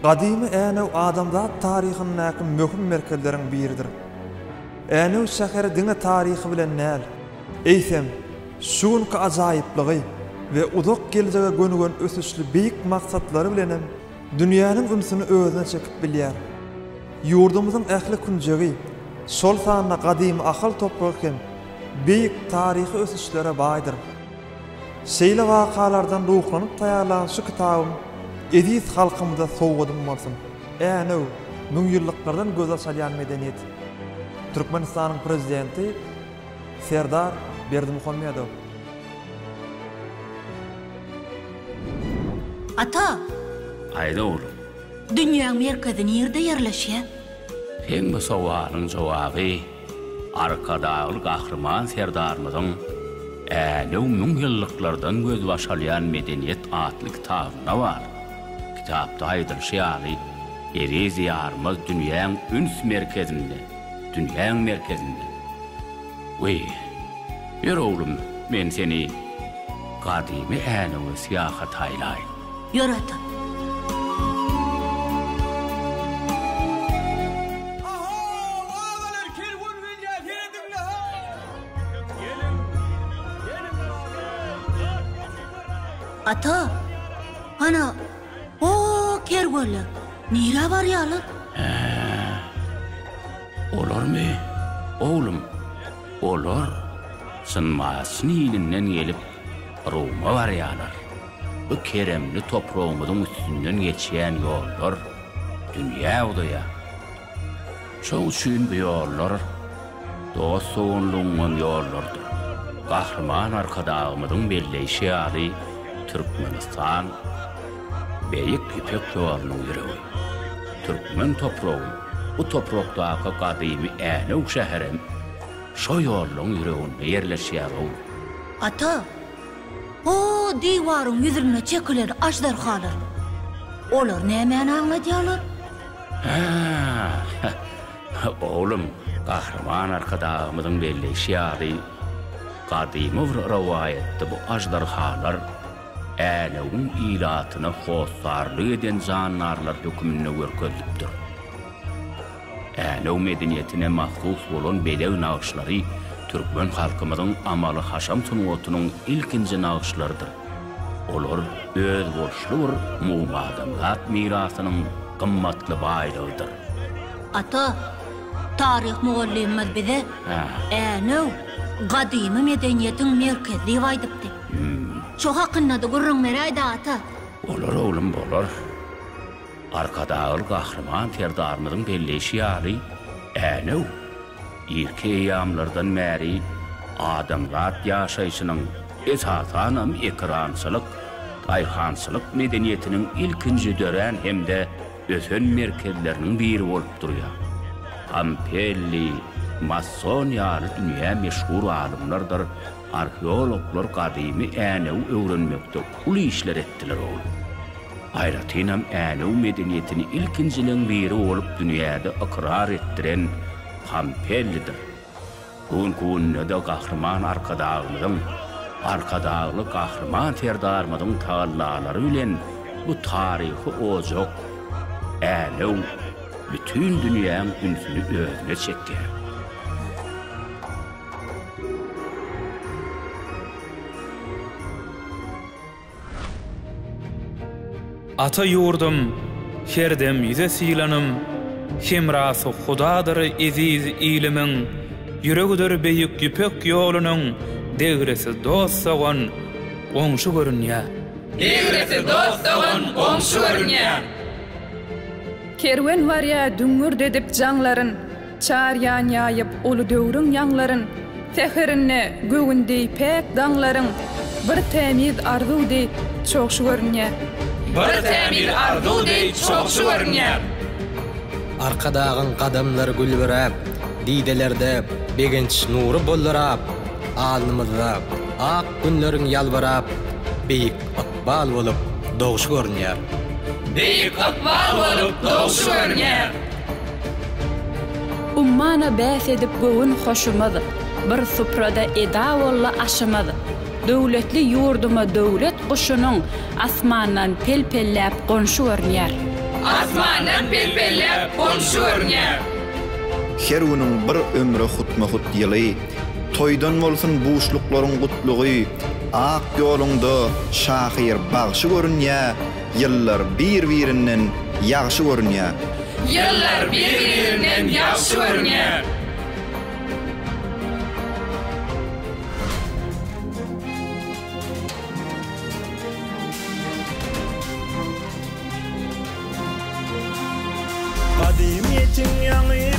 Gadymy Änew adamzat taryhyndaky möhüm merkezleriň biridir. Änew şäheri diňe taryhy bilen däl, eýsem, şu günki ajaýyplygy we uzak geljege gönügen ösüşli beýik maksatlary bilenem dünýäniň ünsüni özüne çekip bilýär. Ýurdumyzyň ähli künjegi, şol sanda gadymy Ahal topragy hem beýik taryhy ösüşlere baýdyr. Şeýle wakalardan ruhlanyp taýýarlan şu kitabym eziz halkymyza sowgadym bolsun. Änew, müňýyllyklardan gözbaş alýan medeniýet. Türkmenistanyň Prezidenti Serdar Berdimuhamedow. Ata! Aýt oglum. Dünýäň merkezi nirde ýerleşýär? Seň bu sowalyň jogaby Arkadagly Gahryman Serdarymyzyň Änew müňýyllyklardan gözbaş alýan medeniýet atly kitabynda bar. Kitapda aýdylyşy ýaly, eziz Diýarymyz dünýäň üns merkezinde, dünýäň merkezinde. Wiý, ýör oglum, men seni gadymy Änewe syýahata aýlaýyn. Ýör ata. Ata, hana, o kerwenler nirä barýarlar? Hä, olarmy, oglum, olar Çyn-Maçyn ilinden gelip, Ruma barýarlar. Bu keremli topragymyzyň üstünden geçýän ýollar dünýä uzaýar. Şoň üçin bu ýollar dost-doganlygyňam ýollarydyr. Gahryman Arkadagymyzyň belleýşi ýaly, Türkmenistan, Beýik Ýüpek ýolunyň ýüregi. Türkmen topragy, bu toprakdaky gadymy Änew şäherem şo ýollaň ýüreginde ýerleşýär-ow. Ata, O diwaryň ýüzünde çekilen aždarhalar. Olar nämäni aňladýarlar? Hä, oglum, Gahryman Arkadagymyzyň belleýşi ýaly, gadymy bir rowaýatda bu aždarhalar Änewiň ilatyna hossarlyk eden jandarlar höküminde görkezilipdir. Änew medeniýetine mahsus bolan bezeg nagyşlary türkmen halkymyzyň amaly-haşam sungatynyň ilkinji nagyşlarydyr. Olar özboluşly bir umumadamzat mirasynyň gymmatly baýlygydyr. Ata, taryh mugallymymyz bize Änew gadymy medeniýetiň merkezi diýip aýdypdy. Şo hakynda-da gürrüň beräý-dä, ata. Bolar, oglum, bolar. Arkadagly Gahryman Serdarymyzyň belleýşi ýaly, Änew irki eýýamlardan bäri adamzat ýaşaýşynyň, esasanam, ekerançylyk, daýhançylyk medeniýetiniň ilkinji dörän hem-de ösen merkezleriniň biri bolup durýar. Pompelli, Masson ýaly dünýä meşhur alymlardyr arheologlar gadymy Änewi öwrenmekde uly işler etdiler ol. Aýratynam Änew medeniýetini ilkinjileň biri bolup dünýäde ykrar etdiren Pompellidir. Bu günki günde-de Gahryman Arkadagymyzyň, Arkadagly Gahryman Serdarymyzyň tagallalary bilen bu taryhy ojak, Änew bütin dünýäň ünsüni özüne çekýär. Ata ýurdum, her dem ýüze sylanym, Hemrasy Hudadyr eziz ilimiň, Ýüregidir Beýik Ýüpek ýolunyň, Degresi dost-dogan, goňşy görünýär. Degresi dost-dogan, goňşy görünýär. Kerwen barýa düňňürdedip jaňlaryn, Çar ýan ýaýyp uly döwrüň ýaňlaryn, Säherinde göwün deý päk daňlaryň Bir tämiz arzuw deý çogşy görünýär. Bir tämiz arzuw deý çogşy görünýär. Arkadagyň gadamlary gül büräp, Didelerde begenç nury buldurap, Alnymyzda ak günleriň ýalbyrap, Beýik ykbal bolup dogşy görünýär. Beýik ykbal bolup dogşy görünýär. Ummana bäs edip göwün hoşumyz, Bir suprada eda boldy aşymyz. Döwletli ýurduma döwlet guşunyň Asmandan pel-pelläp gonşy görünýär. Asmandan pelpelläp bolşy görünýär. Her günüň bir ömre hutma-hut ýyly, Toýdan bolsun buşluklaryň gutlugy, Ak ýoluňda şahyr bagşy görünýä, Ýyllar bir-birinden ýagşy görünýä. Ýyllar bir-birinden ýagşy görünýä. Gadymyýetiň ýaňy.